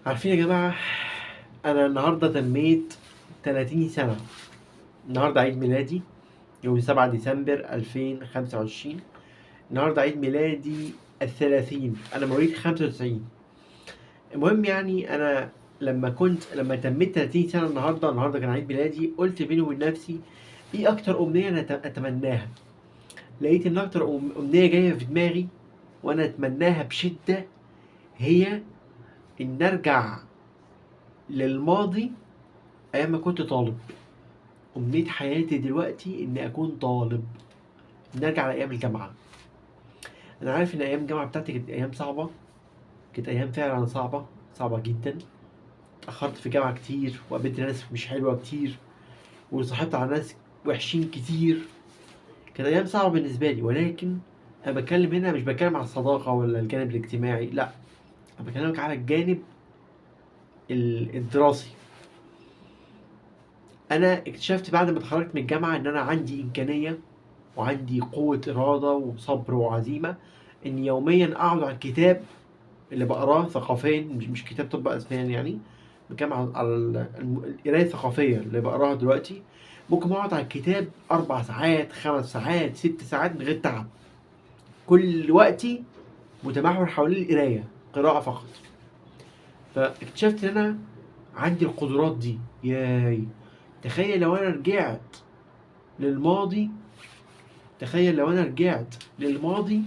عارفين يا جماعة، أنا النهاردة تميت 30 سنة. النهاردة عيد ميلادي يوم 7 ديسمبر 2025. النهاردة عيد ميلادي 30، أنا مواليد 95. المهم أنا لما تميت 30 سنة النهاردة كان عيد ميلادي، قلت بيني وبين نفسي إيه أكتر أمنية أنا أتمناها؟ لقيت إن أكتر أمنية جاية في دماغي وأنا أتمناها بشدة هي إن أرجع للماضي أيام ما كنت طالب. أمنية حياتي دلوقتي إن أكون طالب، إن أرجع لأيام الجامعة. أنا عارف إن أيام الجامعة بتاعتي كانت أيام صعبة، كانت أيام فعلا صعبة، صعبة جدا. اتأخرت في الجامعة كتير، وقابلت ناس مش حلوة كتير، وصاحبت على ناس وحشين كتير. كانت أيام صعبة بالنسبة لي، ولكن أنا بتكلم هنا مش بتكلم على الصداقة ولا الجانب الاجتماعي، لا، أنا بكلمك على الجانب الدراسي. أنا اكتشفت بعد ما اتخرجت من الجامعة إن أنا عندي إمكانية وعندي قوة إرادة وصبر وعزيمة إن يوميا أقعد على الكتاب اللي بقراه ثقافيا، مش كتاب طب أسنان يعني، بتكلم على القراية الثقافية اللي بقراها دلوقتي. ممكن أقعد على الكتاب 4 ساعات، 5 ساعات، 6 ساعات من غير تعب. كل وقتي متمحور حوالين القراية، قراءة فقط. فاكتشفت إن أنا عندي القدرات دي. ياي، تخيل لو أنا رجعت للماضي، تخيل لو أنا رجعت للماضي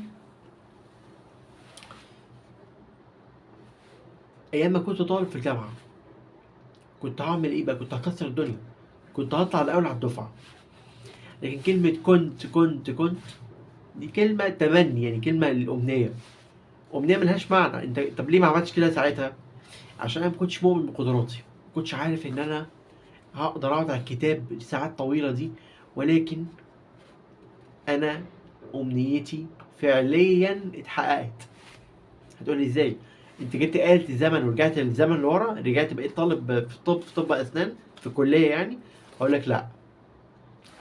أيام ما كنت طالب في الجامعة، كنت هعمل إيه بقى؟ كنت هكسر الدنيا، كنت هطلع الأول على الدفعة. لكن كلمة كنت كنت كنت دي كلمة تمني، يعني كلمة للأمنية، أمنية ملهاش معنى. أنت طب ليه ما عملتش كده ساعتها؟ عشان أنا ما كنتش مؤمن بقدراتي، ما كنتش عارف إن أنا هقدر أقعد على الكتاب لساعات طويلة دي. ولكن أنا أمنيتي فعليا اتحققت. هتقولي إزاي؟ أنت جبت آلة الزمن ورجعت للزمن لورا، رجعت بقيت طالب في طب أسنان في الكلية يعني؟ أقول لك لا،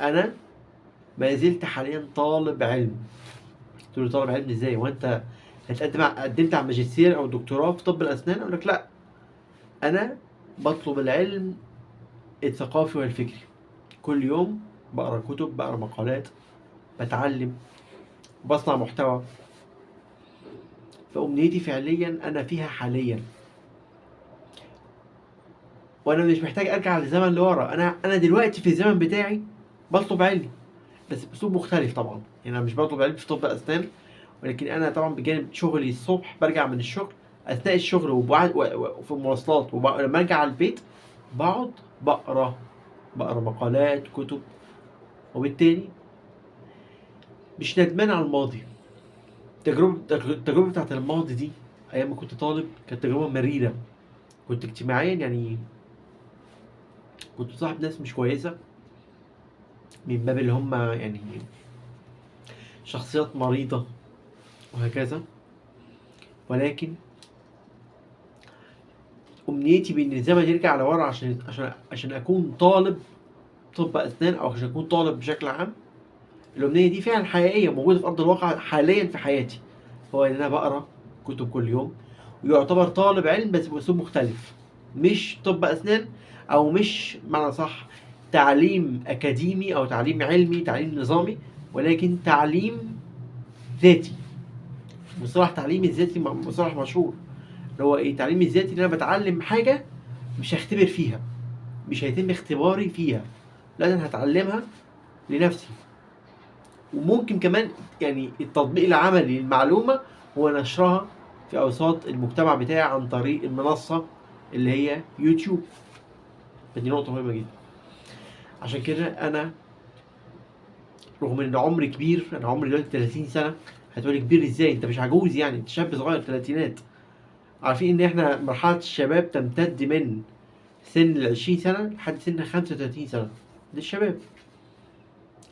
أنا ما زلت حاليا طالب علم. تقول لي طالب علم إزاي؟ وأنت قدمت على ماجستير أو دكتوراه في طب الأسنان؟ أقول لك لا، أنا بطلب العلم الثقافي والفكري. كل يوم بقرا كتب، بقرا مقالات، بتعلم، بصنع محتوى. فأمنيتي فعليا أنا فيها حاليا، وأنا مش محتاج أرجع للزمن اللي ورا. أنا دلوقتي في الزمن بتاعي بطلب علم، بس بأسلوب مختلف طبعا. أنا مش بطلب علم في طب أسنان، ولكن أنا طبعا بجانب شغلي الصبح برجع من الشغل، أثناء الشغل وفي المواصلات، ولما أرجع على البيت بقعد بقرا مقالات، كتب. وبالتالي مش ندمان على الماضي. التجربة بتاعت الماضي دي أيام ما كنت طالب كانت تجربة مريرة. كنت اجتماعيا كنت صاحب ناس مش كويسة، من باب اللي هم شخصيات مريضة وهكذا. ولكن أمنيتي بإن الزمن يرجع لورا عشان أكون طالب طب أسنان، أو عشان أكون طالب بشكل عام. الأمنية دي فعلا حقيقية موجودة في أرض الواقع حاليا في حياتي، هو إن أنا بقرأ كتب كل يوم، ويعتبر طالب علم بس بأسلوب مختلف، مش طب أسنان أو مش معنى صح تعليم أكاديمي أو تعليم علمي، تعليم نظامي، ولكن تعليم ذاتي. مصطلح تعليم الذاتي مصطلح مشهور، اللي هو إيه؟ تعليم الذاتي، إن أنا بتعلم حاجة مش هختبر فيها، مش هيتم اختباري فيها، لا، أنا هتعلمها لنفسي. وممكن كمان التطبيق العملي للمعلومة هو نشرها في أوساط المجتمع بتاعي عن طريق المنصة اللي هي يوتيوب. فدي نقطة مهمة جدا. عشان كده أنا رغم إن عمري كبير، أنا عمري دلوقتي 30 سنة. هتقولي كبير إزاي؟ أنت مش عجوز يعني، أنت شاب صغير، تلاتينات. عارفين إن إحنا مرحلة الشباب تمتد من سن 20 سنة لحد سن 35 سنة، ده الشباب.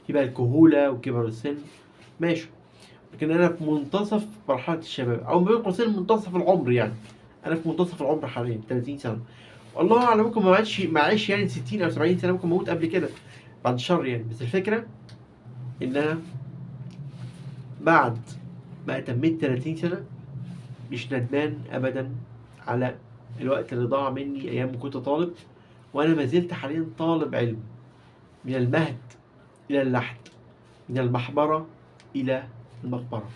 يبقى الكهولة وكبر السن ماشي، لكن أنا في منتصف مرحلة الشباب، أو بين قوسين منتصف العمر يعني. أنا في منتصف العمر حاليا 30 سنة، والله أعلم ممكن ما أعيش 60 أو 70 سنة، ممكن أموت قبل كده بعد الشر يعني. بس الفكرة إن أنا بعد ما تميت 30 سنة مش ندمان أبدا على الوقت اللي ضاع مني ايام ما كنت طالب، وانا ما زلت حاليا طالب علم، من المهد الى اللحد، من المحبره الى المقبرة.